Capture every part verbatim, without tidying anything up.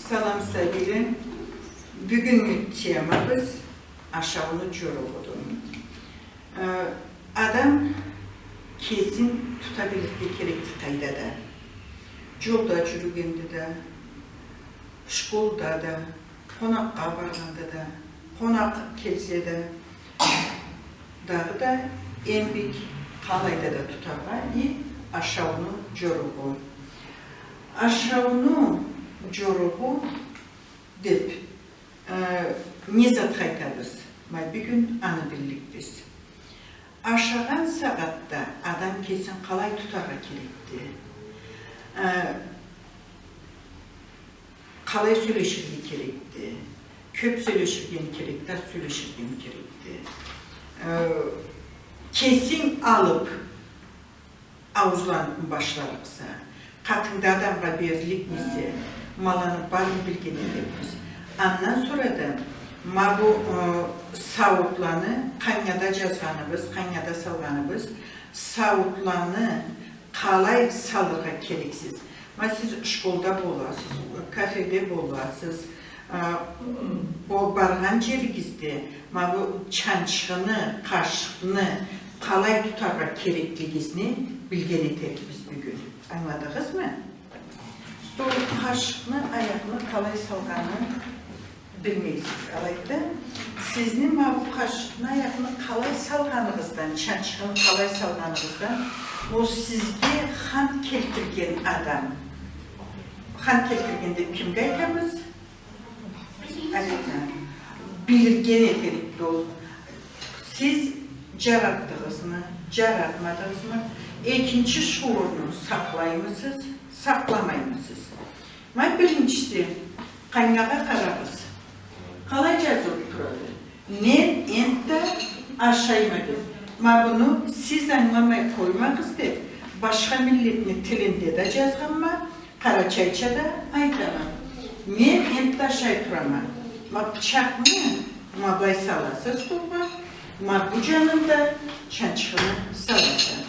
Салам, сабийле. Бюгюннгю темабыз ашауну джоругъуду. Э, адам кесин тута билирге керекди къайда да. Джолда джюрюгенде да, школда да, къонакъгъа баргъанда да, къонакъ келсе да, дагъыда эм бек къалайда да тутаргъа и ашауну джоругъу. Ашауну джоругъу деб, э, не затха айтабыз? Ма бюгюн аны билликбиз. Ашагъан сагъатда адам кесин къалай тутаргъа керекди? Э, къалай сёлеширге керекди? Кёб сёлеширгеми керекди, аз сёлеширгеми керекди? Э, кесинг алыб, ауузланыбмы башларыкъса, къатынгда адамгъа берликмисе, ма аланы барын билген этерикбиз. Андан сора да ма бу, э, сауутланы къангада джазгъаныбыз, къангада салгъаныбыз, сауутланы къалай салыргъа керексиз? Ма сиз школда боласыз, кафеде боласыз, а, бо-, баргъан джеригизде ма бу чанчхыны, къашыкъны къалай тутаргъа кереклигизни билген этерикбиз бюгюн. Ангыладыгъызмы? Стол, къашыкъны, аякъны къалай салгъанын билмейсиз. Алайды да, сизни ма бу къашыкъны, аякъны къалай салгъаныгъыздан, чанчхыны къалай салгъаныгъыздан, ол сизге хант келтирген адам. Хант келтирген деб кимге айтабыз? Официант. Билген этерикди ол. Сиз джаратдыгъызмы, джаратмадыгъызмы? Экинчи шуурну сакълаймысыз, сакъламаймысыз? Ма биринчиси, къангагъа къарагъыз. Къалай джазылыб турады? Мен энтда ашайма деб. Ма буну сиз ангыламай къоймагъыз деб, башха миллетни тилинде да джазгъанма, къарачайча да айтама. Мен энтда ашай турама. Ма бычакъны ма былай саласыз столгъа, ма бу джанында чанчхыны саласыз.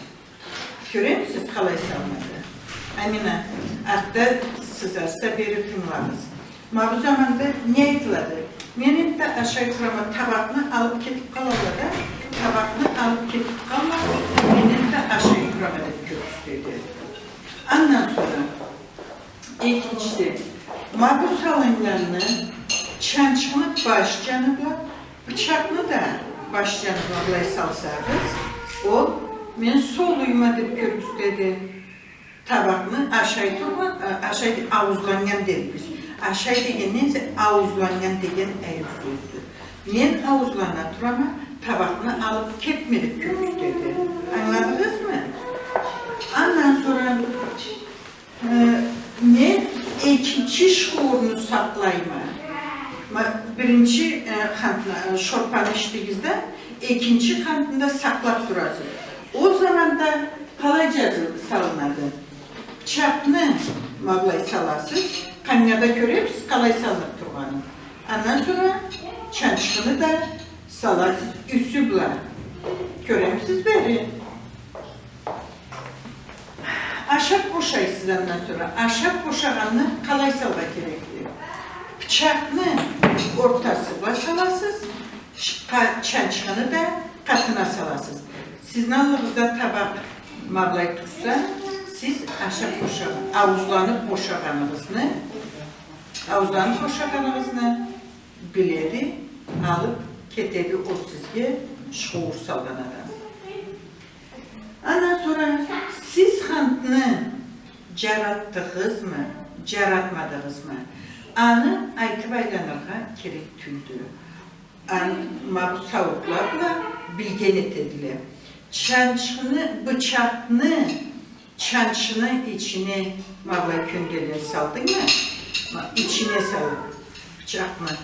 Кёремисиз, къалай салынады? Амина, артда сызарса, бери тынгылагъыз. Ма бу заманда не айтылады? Мен энтда ашай турама, табакъны алыб кетиб къалалла да, табакъны алыб кетиб къалмагъыз, мен энтда ашай турама деб кёргюзтеди. Андан сора, экинчиси, ма бу салыннганны чанчхыны баш джаны бла, бычакъны да баш джаны бла былай салсагъыз, ол мен солуйма деб кёргюзтеди. Табакъны ашай тургъан, э, ашай, ауузланнган дерикбиз. Ашай дегенден эсе ауузланнган деген ариу сёздю. Мен ауузлана турама, табакъны алыб кетме деб кёргюзтеди. Ангыладыгъызмы? Андан сора Э, мен экинчи шуурну сакълайма. Ма, биринчи, э, хантны, э, шорпаны ичдигиз да, экинчи хантны да сакълаб турасыз. Ол заманда къалай джазы-, салынады? Бычакъны ма былай саласыз, къангада кёребиз къалай салыныб тургъанын. Андан сора чанчхыны да саласыз юсю бла. Кёремисиз бери? Ашаб бошайсыз андан сора. Ашаб бошагъанны къалай салыргъа керекди? Бычакъны ортасы бла саласыз, ш-, къа-, чанчхыны да къатына саласыз. Сизни аллыгъызда табакъ ма былай турса, сиз ашаб бошагъан, ауузланыб бошагъаныгъызны, ауузланыб бошагъаныгъызны биледи, алыб кетеди ол сизге шуур салгъан адам. Андан сора сиз хантны джаратдыгъызмы, джаратмадыгъызмы, аны айтыб айланыргъа керек тюлдю. Ан-, ма бу сауутла бла билген этедиле. Чанчхыны, бычакъны чанчхыны ичине ма былай кёнделен салдынгмы? Ма, ичине салыб, бычакъны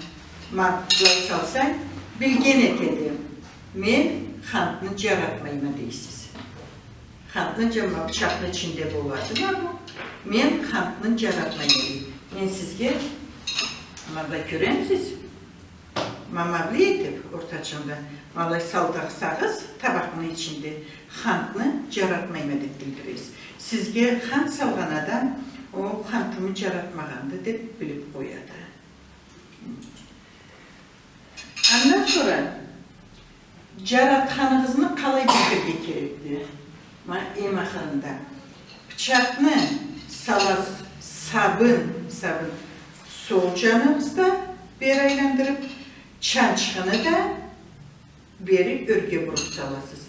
ма былай салсанг, билген этеди. Мен хантны джаратмайма дейсиз. Хантны джа-, ма бычакъны ичинде болады ма бу. Мен хантны джаратмайма дей. Мен сизге, ма былай кёремисиз? Ма, ма былай этиб, ортачында, ма былай салдырсагъыз, табакъны ичинде хантны джаратмайма деб билдиресиз. Сизге хант салгъан адам ол хантымы джаратмагъанды деб билиб къояды. Андан сора джаратханыгъызны къалай билдирирге керекди? Ма, эм ахырында. Пычакъны саласыз, сабын, сабын сол джаныгъызда бери айландырыб, чанчхыны да бери ёрге буруб саласыз.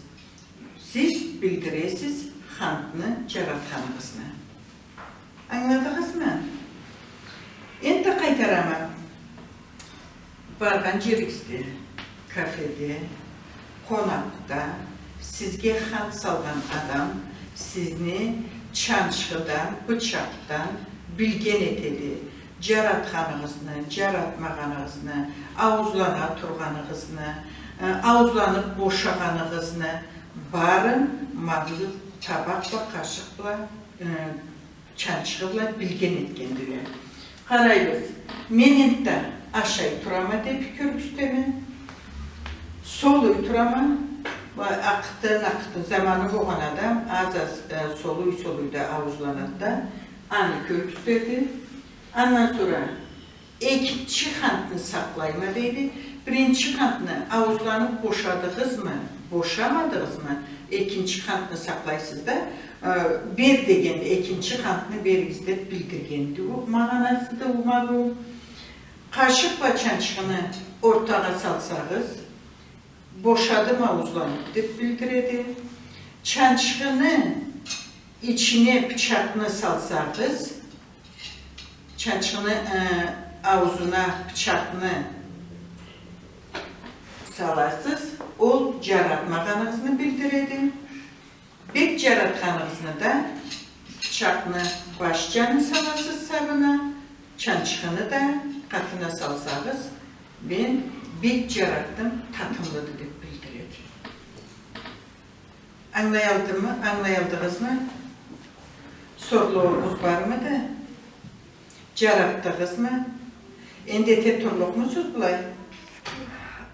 Сиз билдиресиз хантны джаратханыгъызны. Ангыладыгъызмы? Энтда къайтарама. Баргъан джеригизде, кафеде, къонакъда, сизге хант салгъан адам сизни чанчхыдан, бычакъдан билген этеди. Джаратханыгъызны, джаратмагъаныгъызны, ауузлана тургъаныгъызны, э, ауузланыб бошагъаныгъызны, барын ма бу табакъ бла, къашыкъ бла, э, чанчхы бла билген этгендиле. Къарайбыз, мен энтда ашай турама деб кёргюзтеме. Солуй турама. Ва акъыртын-акъыртын заманы болгъан адам аз-аз, э, солуй-солуй да ауузланады да, аны кёргюзтеди. Андан сора экинчи хантны сакълайма дейди. Биринчи хантны ауузланыб бошадыгъызмы, бошамадыгъызмы, экинчи хантны сакълайсыз да, э, бер дегенде, экинчи хантны беригиз деб билдиргенди. Бу магъанасыды, бу ма бу. Къашыкъ бла чанчхыны ортагъа салсагъыз, бошадым ауузланыб деб билдиреди. Чанчхыны ичине пычакъны салсагъыз, чанчхыны, э, ауузуна пычакъны саласыз, ол джаратмагъаныгъызны билдиреди. Бек джаратханыгъызны да пычакъны баш джанын саласыз сабына, чанчхыны да къатына салсагъыз, мен бек джаратдым, татымлыды деб билдиреди. Ангылаялдымы, ангылаялдыгъызмы? Сорлугъугъуз бармыды? Джаратдыгъызмы? Энди эте турлукъмусуз былай?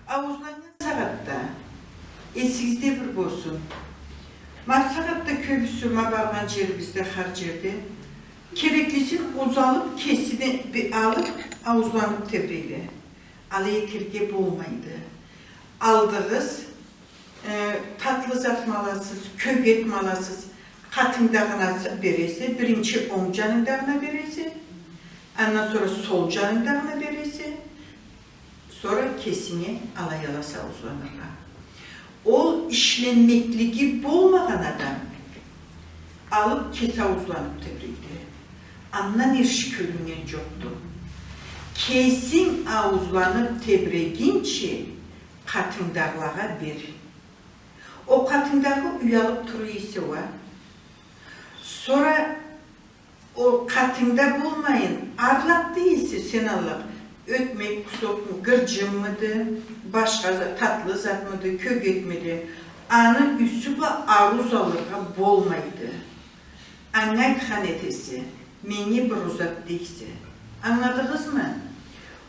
Ауузланнган сагъатда эсигизде бир болсун. Ма бусагъатда кёбюсю, ма баргъан джерибизде, хар джерде кереклисин узалыб, кесине бир алыб, ауузланыб тебрейле. Алай этерге болмайды. Алдыгъыз, э, татлы затмы аласыз, кёгетми аласыз, къатынгдагъына бересе, биринчи онг джанынгдагъына бересе, андан сора сол джанынгдагъына бересе, сора кесинге алай аласа ауузланыргъа. Ол ишленмеклиги болмагъан адам алыб кеси ауузланыб тебрейди. Андан эрши кёрюннген джокъду. Кесинг ауузланыб тебрегинчи, къатынгдагъылагъа бер. Ол къатынгдагъы уялыб тура эсе уа. Сора ол къатынгда болмайын, арлакъда эсе, сен аллыкъ ётмек, кусокму, гырджынмыды, башха за-, татлы затмыды, кёгетмиди, аны юсю бла ауз алыргъа болмайды. Анга айтхан этесе, меннге бир узат дейсе. Ангыладыгъызмы?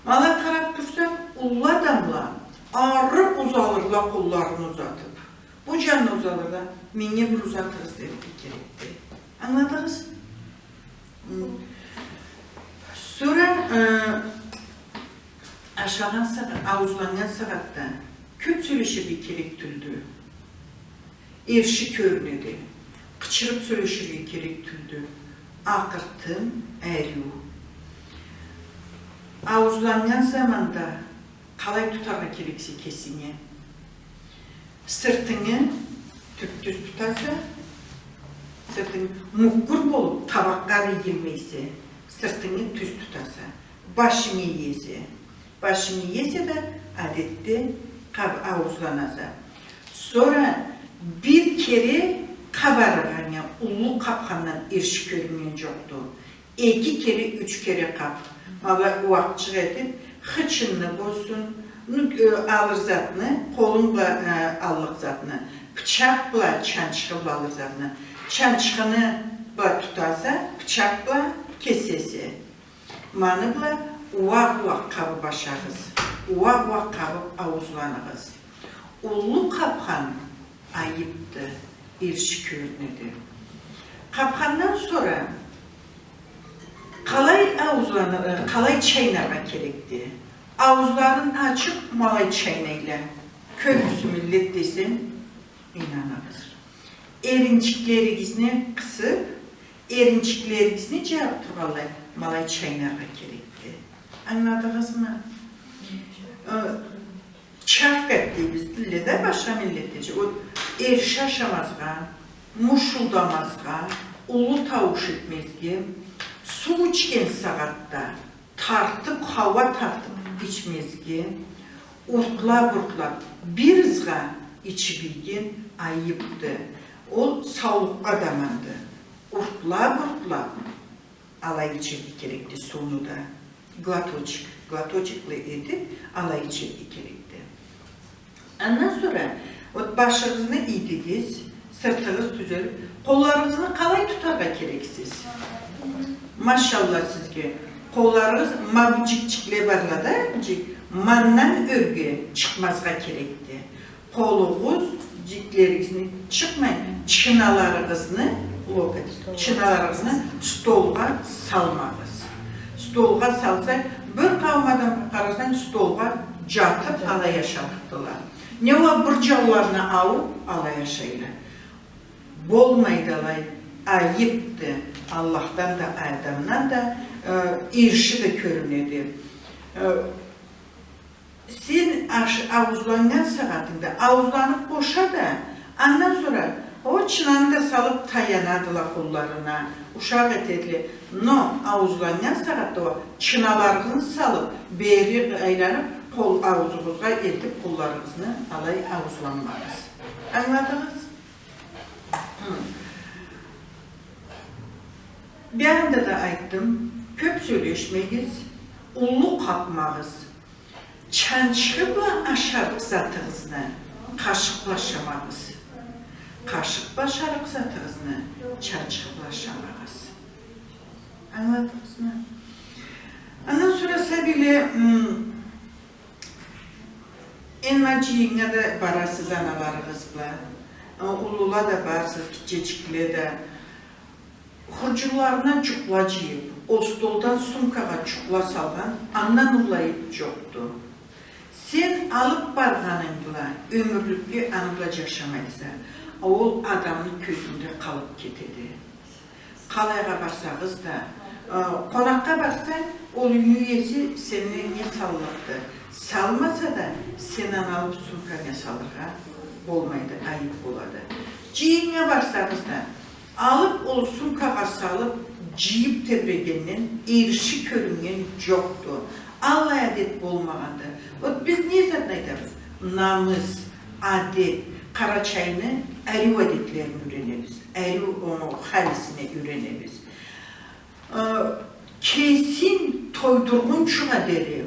Ма алай къараб турсанг, уллу адамла ары узалырла къолларын узатыб. Бу джанына узалырла, меннге бир узатыгъыз дерге керекди. Ангыладыгъыз? М. Сора, э, ашагъан сагъа-, ауузланнган сагъатда кёб сёлеширге керек тюлдю. Эрши кёрюнеди. Къычырыб сёлеширге керек тюлдю. Акъыртын, ариу. Ауузланнган заманда къалай тутаргъа керексе кесинги? Сыртынгы тюп-тюз тутаса, сыртынг мукъур болуб, табакъгъа ары ийилмейсе, сыртынгы тюз тутаса, башынгы иесе, башынгы иесе да, адетде, къаб-, ауузланаса. Сора бир кере къабарыргъа, уллу къабхандан эрши кёрюннген джокъду. Эки кере, юч кере къаб. Ма былай уакъчыкъ этиб, хычынны болсун, ну, э, алыр затны, къолунг бла, э, аллыкъ затны, пычакъ бла, чанчхы бла алыр затны, чанчхыны бла тутаса, пычакъ бла кесесе. Маны бла уакъ-уакъ къабыб ашагъыз, уакъ-уакъ къабыб ауузланыгъыз. Уллу къабхан айыбды, эрши кёрюнеди. Къабхандан сора Къалай ауузланы-, э, къалай чайнаргъа керекди? Ауузларын ачыб, ма алай чайнайла. Кёбюсю миллет десем, ийнаныгъыз. Эринчиклеригизни къысыб, эринчиклеригизни джабыб тургъанлай, ма алай чайнаргъа керекди. Ангыладыгъызмы? Э, Чавкать дейбиз тилде да, башха миллетлеча. Вот, эрши ашамазгъа, мушулдамазгъа, уллу таууш этмезге, суу ичген сагъатда тартыб, хауа тартыб ичмезге, уртлаб-уртлаб, бир ызгъа ичиб ийген айыбды. Ол саулукъгъа да аманды. Уртлаб-уртлаб, алай ичерге керекди сууну да. Глоточек, глоточекле этиб, алай ичерге керекди. Андан сора, вот, башыгъызны ийдигиз, сыртыгъыз тюзелиб, къолларыгъызны къалай тутаргъа керексиз? Машалла сизге. Къолларыгъыз ма бу джикчикле барла да, джик, ма андан ёрге чыкъмазгъа керекди. Къолугъуз, джиклеригизни чыкъмай, чыналарыгъызны, локоть, чыналарыгъызны столгъа салмагъыз. Столгъа салса, бир къауум адамгъа къарасанг, столгъа джатыб алай ашарыкъдыла. Не уа бир джанларына аууб алай ашайла. Болмайды алай, айыбды. Аллахдан да, адамдан да, э, эрши да кёрюнеди. Э, Сен аш-, ауузланнган сагъатынгда ауузланыб боша да, андан сора ол чынаны да салыб таянадыла къолларына, ушакъ этедиле. Но ауузланнган сагъатда ол чыналарыгъызны салыб, бери айланыб, къол, ауузугъузгъа элтиб къолларыгъызны алай ауузланмагъыз. Ангыладыгъыз? Хы. Биягъында да айтдым, кёб сёлешмегиз, уллу къабмагъыз. Чанчхы бла ашарыкъ затыгъызны къашыкъ бла ашамагъыз. Къашыкъ бла ашарыкъ затыгъызны чанчхы бла ашамагъыз. Ангыладыгъызмы? Андан сора сабийле, м, энди джыйыннга да барасыз аналарыгъыз бла. Э, уллула да барсыз, гитчечикле да. Хурджунларына джукъла джыйыб, ол столдан сумкагъа джукъла салгъан, андан уллу айыб джокъду. Сен алыб баргъанынг бла ёмюрлюкге аны бла джашамайса, а ол адамны кёзюнде къалыб кетеди. Къалайгъа барсагъыз да, э, къонакъгъа барсанг, ол юйню иеси сеннге не саллыкъды? Салмаса да, сен аны алыб сумканга салыргъа болмайды, айыб болады. Джыйыннга барсагъыз да, алыб, ол сумкагъа салыб, джыйыб тебрегенден эрши кёрюннген джокъду. Аллай адет болмагъанды. Вот биз не затны айтабыз? Намыс, адет, Къарачайны ариу адетлерин юренебиз, ариу, о, халисине юренебиз. Э, кесин тойдургъунчугъа дери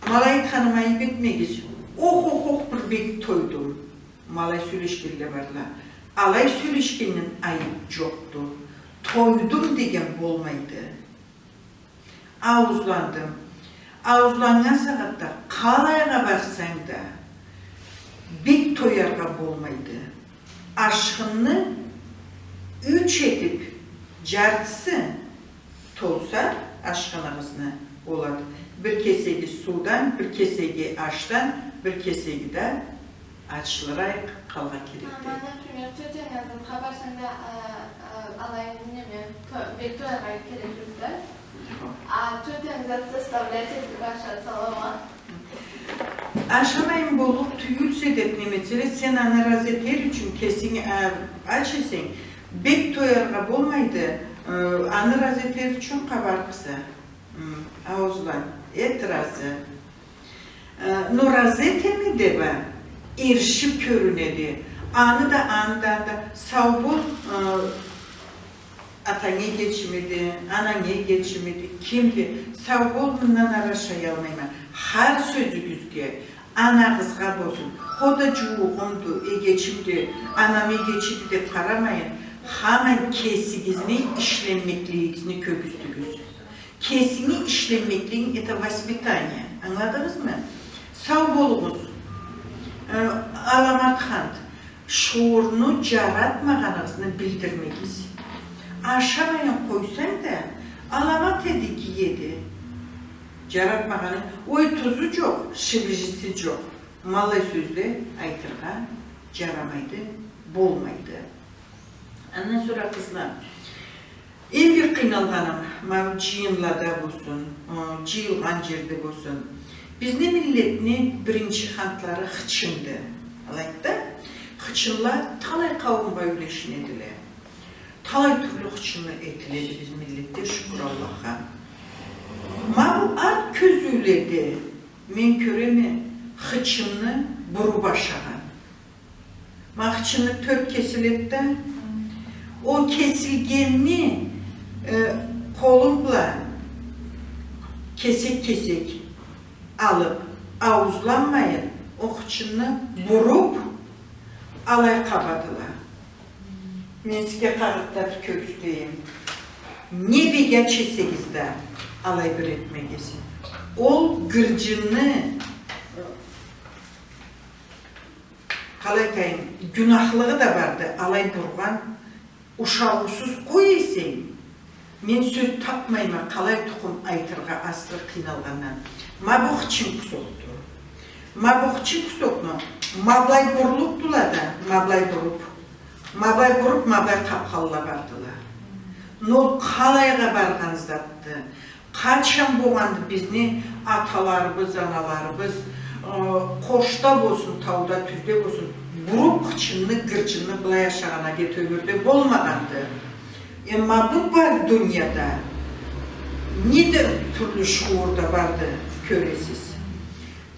Ма алай айтханыма айыб этмегиз. Ох, ох, ох, бир бек тойдум. Ма алай сёлешгенле барла. Алай сёлешгенден айыб джокъду. Тойдум деген болмайды. Ауузландым. Ауузланнган сагъатда къалайгъа барсанг да, бек тояргъа болмайды. Ашхынны юч этиб, джартысы толса ашхыныгъызны, болады. Бир кесеги суудан, бир кесеги ашдан, бир кесеги да ачлыракъ къалыргъа керекди. Ма, например, тётенг затха барсанг да, а, а, алай, неме, то-, бек тояргъа керек джокъ да. Джокъ. А тётенг зат заставлять этиб ашатса, алай ма? Ашамайын боллукъ тюйюлсе деб неме этселе, сен аны ыразы этер ючюн кесинг, а, ач эсенг, бек тояргъа болмайды, э, аны ыразы этер ючюн къабарыкъса. М, ауузлан, эт ыразы. Э, но ыразы этеме деб а, эршиб кёрюнеди. Аны да, аны да, аны да, сау бол, э, Атанг эгечимиди, ананг эгечимиди, кимди? Сау бол, мындан ары ашаялмайма. Хар сёзюгюзге, анагъызгъа болсун, хо да джууугъумду, эгечимди, анам эгечиди деб къарамайын, хаман кесигизни ишленмеклигигизни кёргюзтюгюз. Кесинги ишленмеклигинг, это воспитание. Ангыладыгъызмы? Сау болугъуз. Э, аламат хант. Шуурну джаратмагъаныгъызны билдирмегиз. Ашамайын къойсанг да, аламат эди, гий эди. Джаратмагъаны, ой, тузу джокъ, шибижиси джокъ. Ма аллай сёзле айтыргъа джарамайды, болмайды. Андан сора, къызла, эм бир къыйналгъаным, ма бу джыйынлада болсун, ы, джыйылгъан джерде болсун, бизни миллетни биринчи хантлары хычынды. Алайды да, хычынла талай къауумгъа юлешинедиле. Талай тюрлю хычынлы этиледи бизни миллетде, шукур Аллахха. Ма бу арт кёзюуледе мен кёреме хычынны буруб ашагъан. Ма хычынны тёрт кесиледи да, ол кесилгенни, э, къолунг бла кесек-кесек алыб, ауузланмайын, ол хычынны буруб, алай къабадыла. Мен сизге къагъытда бир кёргюзтейим. Не бек ач эсегиз да, алай бир этмегиз. Ол гырджынны, къалай айтайым, гюнахлыгъы да барды, алай бургъан, ушагъыусуз къой эсенг, мен сёз тапмайма, къалай тукъум айтыргъа, асыры къыйналгъандан. Ма бу хычын кусокду. Ма бу хычын кусокну, ма былай бурлукъдула да, ма былай буруб, ма былай буруб, ма былай къабханла бардыла. Но ол къалайгъа баргъан затды? Къачан болгъанды бизни аталарыбыз, аналарыбыз, ы, къошда болсун, тауда, тюзде болсун, буруб хычынны, гырджынны былай ашагъан адет ёмюрде болмагъанды. Эмма бу бар дунияда не да тюрлю шуурда барды, кёресиз.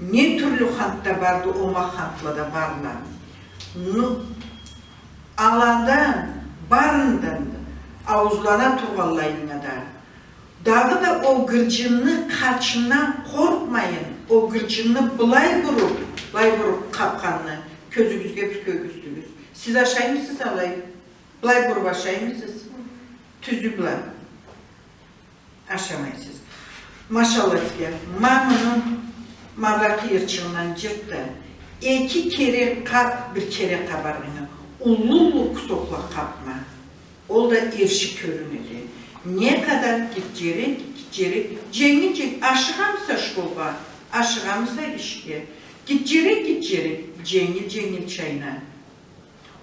Не тюрлю хантда барды, омакъ хантлада барла. Ну, аладан, барындан ауузлана тургъанлайына да, дагъыда ол гырджынны къачындан къоркъмайын, ол гырджынны былай буруб, былай буруб къабханны кёзюгюзге бир кёргюзтюгюз. Сиз ашаймысыз алай? Былай буруб ашаймысыз? Тюзю бла. Ашамайсыз. Машалла сизге. Ма муну, ма былай къыйырчыгъындан джырт да, эки кере къаб, бир кере къабаргъынгы. Уллу-уллу кусокла къабма. Ол да эрши кёрюнеди. Не къадар гитчерек, гитчерек, дженгил-дженгил, ашыгъамыса школгъа, ашыгъамыса ишге, гитчерек, гитчерек, дженгил-дженгил чайна.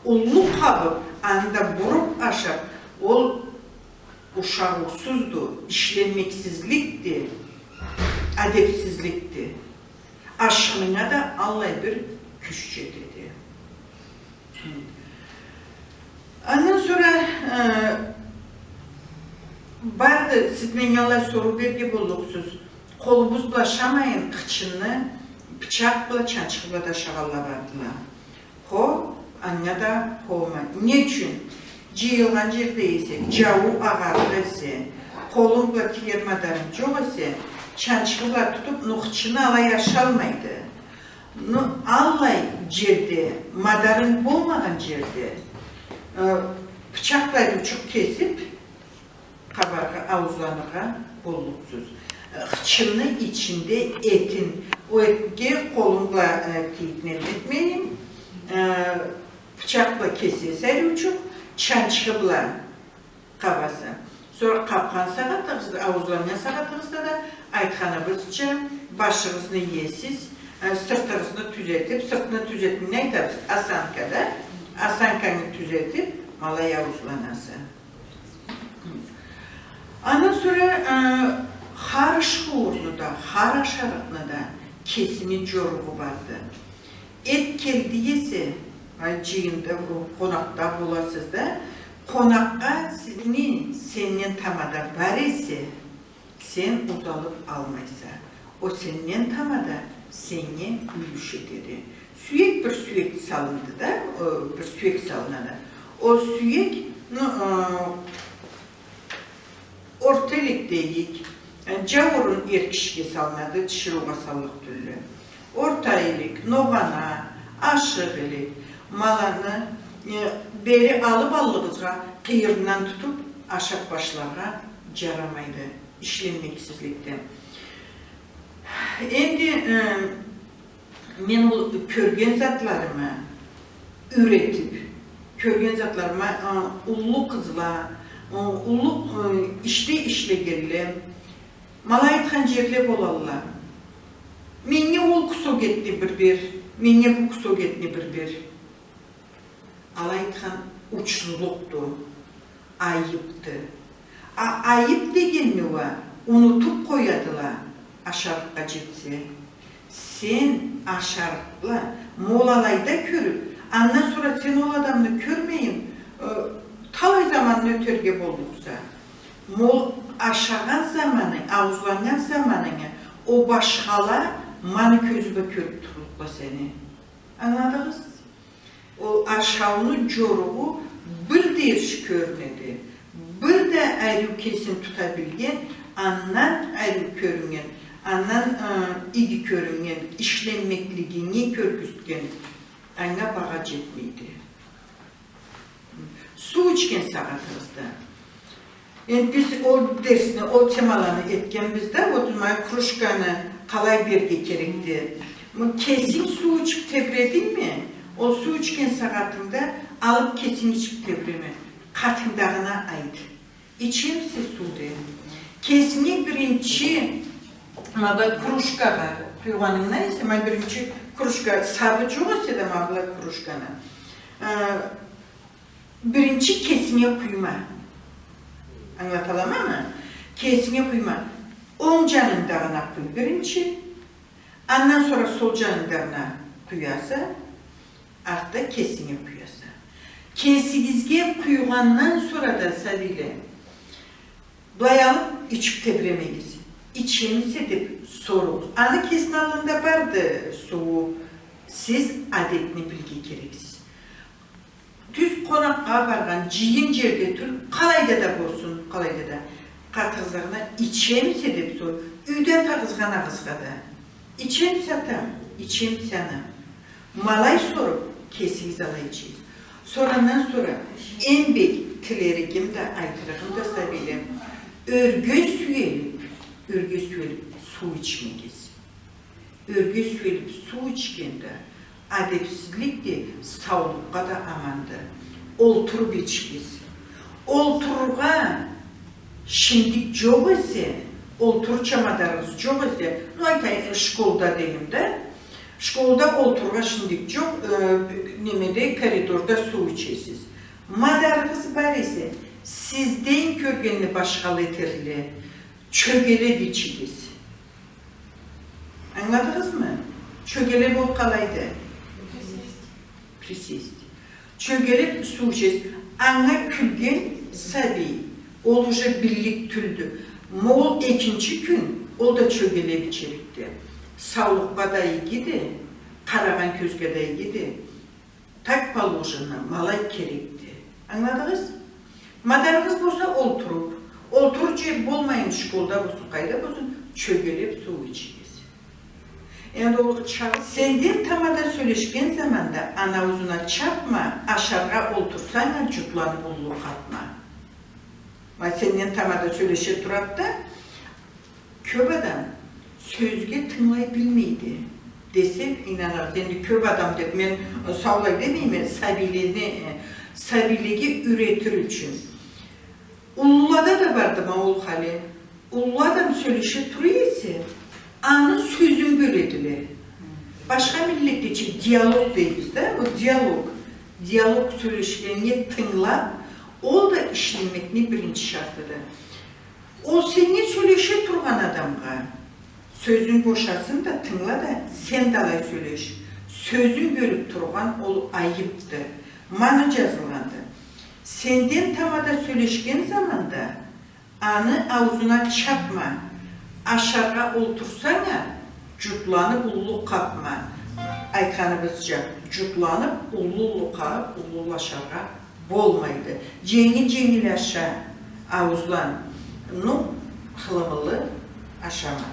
Уллу къабыб, анда буруб ашаб, ол ушагъыусузду, ишленмексизликди, адебсизликди. Ашхынынга да аллай бир кюч джетеди. Андан сора, э, барды, сиз меннге аллай соруу берирге боллукъсуз. Къолубуз бла ашамайын, хычынны пычакъ бла, чанчхы бла да ашагъанла бардыла. Хо, анга да хома. Не ючюн? Джыйылгъан джерде эсе, джауу агъарыкъ эсе, къолунг бла тиер мадарынг джокъ эсе, чанчхы бла тутуб, ну, хычынны алай ашалмайды. Ну, аллай джерде, мадарынг болмагъан джерде, э, пычакъ бла учукъ кесиб, къабаргъа, ауузланыргъа боллукъсуз. Э, хычынны ичинде этин, ол этге къолунг бла, э, тийиб, не этмейин, э, пычакъ бла кесесе ариучукъ, чанчхы бла къабаса. Сора къабхан сагъатыгъыз, ауузланнган сагъатыгъызда да, айтханыбызча, башыгъызны иесиз, э, сыртыгъызны тюзетиб, сыртны тюзетиб, не айтабыз? Осанка да, осанкангы тюзетиб, ма алай ауузланаса. Андан сора, э, хар иш-хууурну да, хар ашарыкъны да кесини джоругъу барды. Эт келди эсе, ай, джыйында, къонакъда боласыз да, къонакъгъа сизни, сенден тамада бар эсе, сен узалыб алмайса. Ол сенден тамада сеннге юлюш этеди. Сюек, бир сюек салынды да, э, бир сюек салынады. Ол сюек, ну, э, орта илик дейик, э, джауурун эр кишиге салынады, тиширыугъа саллыкъ тюлдю. Орта илик, ногъана, ашыкъ илик, ма аланы, э, бери алыб аллыгъызгъа, къыйырындан тутуб, ашаб башларгъа джарамайды. Ишленмексизликди. Энди, э, мен ол кёрген затларымы юретиб, кёрген затларыма, э, уллу къызла, Уллу, э, ишде ишлегенле, ма алай айтхан джерле болалла. Меннге ол кусок этни бир бер, меннге бу кусок этни бир бер. Алай айтхан учсузлукъду, айыбды. А айыб дегенни уа унутуб къоядыла, ашарыкъгъа джетсе. Сен ашарыкъла, ма ол алайда кёрюб, андан сора сен ол адамны кёрмейин, э, талай заманны ётерге боллукъса. Ма ол ашагъан заманынгы, ауузланнган заманынгы, ол башхала ма аны кёзю бла кёрюб турлукъла сени. Ангыладыгъыз? Ол ашауну джоругъу бир да эрши кёрюнеди. Бир да ариу кесин тута билген, андан ариу кёрюннген, андан, ы, иги кёрюннген, ишленмеклигинги кёргюзтген, анга багъа джетмейди. Суу ичген сагъатыгъызда. Энди биз ол дерсни, ол темаланы этгенбиз да, вот, ма, кружканы къалай берирге керекди. Ма, кесинг суу ичиб тебредингми, ол суу ичген сагъатынгда алыб кесинг ичиб тебреме. Къатынгдагъына айт. Ичемисе суу, де. Кесинге биринчи, ма, былай кружкагъа къуйгъанынгдан эсе, ма, биринчи кружка сабы джокъ эсе да, ма, былай кружканы. Э, Биринчи кесинге къуйма. Ангылаталамамы? Кесинге къуйма. Онг джанынгдагъына къуй биринчи. Андан сора сол джанынгдагъына къуяса, артда кесинге къуяса. Кесигизге къуйгъандан сора да, сабийле, былай алыб ичиб тебремегиз. Ичемисе деб соругъуз. Аны кесини аллында барды суу. Сиз адетни билирге керексиз. Тюз къонакъгъа баргъан, джыйын джерде тюл, къалайда да болсун, къалайда да. Къатыгъызгъа ичемисе деб сор, юйде атагъызгъа, анагъызгъа да. Ичемисе, атам, ичемисе, анам. Ма алай соруб, кесигиз алай ичигиз. Сора, андан сора, эм бек тилеригим да, айтырыгъым да, сабийле, ёрге сюелиб, ёрге сюелиб суу ичмегиз. Ёрге сюелиб суу ичген да адебсизликди, саулукъгъа да аманды. Олтуруб ичигиз. Олтурургъа шиндик джокъ эсе, олтурурча мадарыгъыз джокъ эсе, ну, айтайыкъ, школда дейим да, школда олтурургъа шиндик джокъ, э, немеде, коридорда суу ичесиз. Мадарыгъыз бар эсе, сизден кёргенни башхала этерле, чёгелеб ичигиз. Ангыладыгъызмы? Чёгелеб ол къалайды? Присесть. Присесть. Чёгелеб суу ичесиз. Анга кюлген сабий, ол уже биллик тюлдю. Ма ол экинчи кюн, ол да чёгелеб ичерикди. Саулукъгъа да игиди, къарагъан кёзге да игиди. Так положено, ма алай керекди. Ангыладыгъыз? Мадарыгъыз болса, олтуруб, олтурур джер болмайын, школда болсун, къайда болсун, чёгелеб суу ичигиз. Энди ол чагъы, сенден тамада сёлешген заманда аны аузуна чабма, ашаргъа олтурсанг а, джутланыб уллу къабма. Ма сенден тамада сёлеше турады да, кёб адам сёзге тынгылай билмейди десем, ийнанырсыз. Энди кёб адам деб мен, э, саулай демейме, сабийлени, э, сабийлеге юретир ючюн. Уллулада да барды ма ол хали. Уллу адам сёлеше тура эсе, аны сёзюн бёледиле. Башха миллетлеча диалог дейбиз да, ол диалог. Диалог сёлешгеннге тынгылаб, ол да ишленмекни биринчи шартыды. Ол сеннге сёлеше тургъан адамгъа сёзюн бошасын да, тынгыла да, сен да алай сёлеш. Сёзюн бёлюб тургъан ол айыбды. Ма аны джазылгъанды. Сенден тамада сёлешген заманда аны аузуна чабма. Ашаргъа олтурсанг а, джутланыб уллу къабма. Айтханыбызча, джутланыб уллу-уллу къабыб, уллу-уллу ашаргъа болмайды. Дженгил-дженгил аша, ауузлан, ну, хылымылы ашама.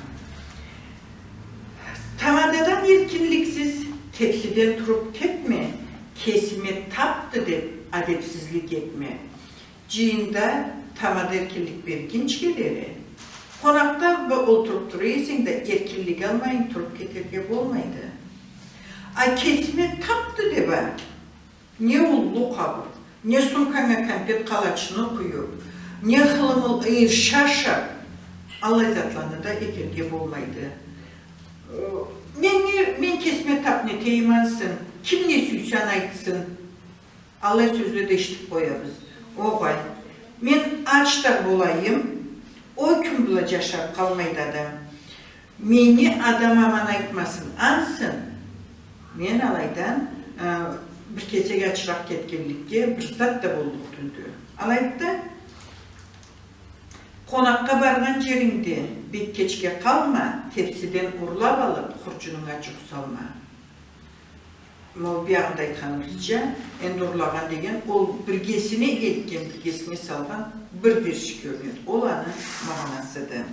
Тамададан эркинликсиз тепсиден туруб кетме, кесиме табды деб адебсизлик этме. Джыйында тамада эркинлик бергинчиге дери, къонакъда бла олтуруб тура эсенг да, эркинлик алмайын туруб кетерге болмайды. А кесиме табды деб а, не уллу къабыб, не сумканга кампет, къалачны къуюб, Не хылымыл ыйырша ашап, аллай затланы да этерге болмайды. Э, мен не, мен кесиме тап нетейим ансы, ким не сюйсе аны айтсын. Аллай сёзле да эшитип къоябыз. Огъай, мен ач да болайым, ол кюн бла джашап къалмайды адам. Мени адам аман айтмасын, ансы. Мен алайдан, э, бир кесек ачыракъ кетгенликге, бир зат да боллукъ тюлдю. Алайды да, къонакъгъа баргъан джерингде бек кечге къалма, тепсиден урлап алып, хурджунунга джукъ салма. Ма ол биягъында айтханыбызча, энди урлагъан деген, ол биргесине элтген, биргесине салгъан бир дерш кёрюнеди. Ол аны магъанасыды.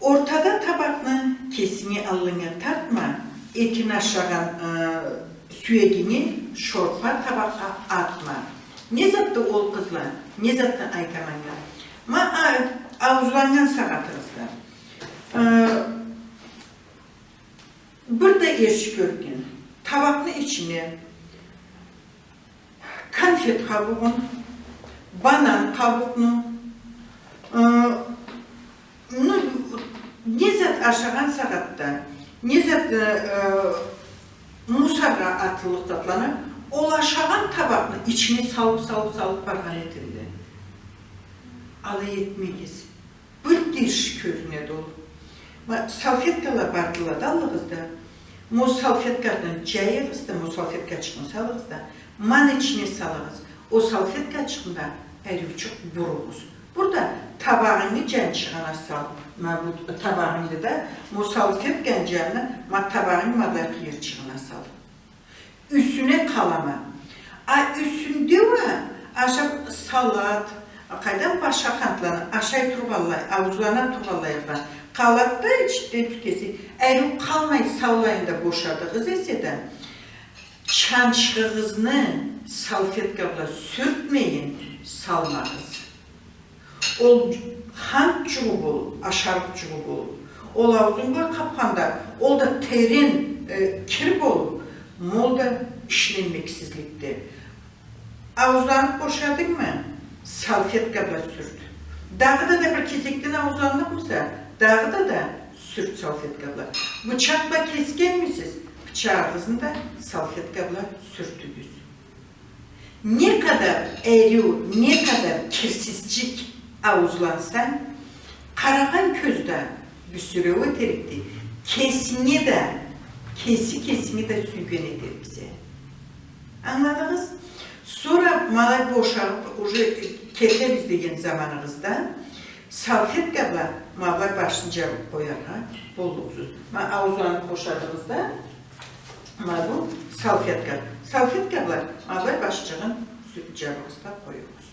Ортада табакъны кесинги аллынга тартма, этин ашагъан, э, сюегинги шорпа табакъгъа атма. Не затды ол, къызла? Не затны айтама мен? Ма, а, ауузланнган сагъатыгъызда. Э, Бир да эрши кёрген табакъны ичине конфет къабугъун, банан къабукъну, ы, ну, не зат ашагъан сагъатда, не зат, ы, ы, мусоргъа атыллыкъ затланы, ол ашагъан табакъны ичине салып, салып, салып баргъан этелле. Алай этмегиз. Бир дерш кёрюнеди ол. Ма, салфеткала бардыла да аллыгъызда. Ма ол салфеткадан джайыгъыз да, ма ол салфеткачыкъны салыгъыз да, ма аны ичине салыгъыз. Ол салфеткачыкъны да ариучукъ буругъуз. Бур да табагъынгы джанчыгъына сал. Ма бу табагъынгы да, ма ол салфетканы джанына, ма табагъынгы ма былай къыйырчыгъына сал. Юсюне къалама. А юсюнде уа ашап салат, къайдам, башха хантланы ашай тургъанлай, ауузлана тургъанлай къалады да, ичинде бир кесек, ариу къалмай, саулайын да бошадыгъыз эсе да, чанчхыгъызны салфетка бла сюртмейин салмагъыз. Ол хант джугъу болуп, ашарыкъ джугъу болуп, ол ауузунга къапханда, ол да терен, э, кир болуп, ма ол да ишленмексизликди. Ауузланып бошадынгмы, салфетка бла сюрт. Дагъыда да бир кесекден ауузланныкъмыса, дагъыда да сюрт салфетка бла. Бычакъ бла кесгенмисиз, бычагъыгъызны да салфетка бла сюртюгюз. Не къадар ариу, не къадар кирсизчик ауузлансанг, къарагъан кёз да бюсюреу этерикди, кесинге да, кеси кесинге да сюйген этериксе. Ангыладыгъыз? Сора ма алай бошагъып, уже кетебиз деген заманыгъызда, салфетка бла ма былай башын джабып къояргъа боллукъсуз. Ма ауузланып бошадыгъыз да, ма бу салфетка. Салфетка бла ма былай башчыгъын сю-, джабыгъыз да къоюгъуз.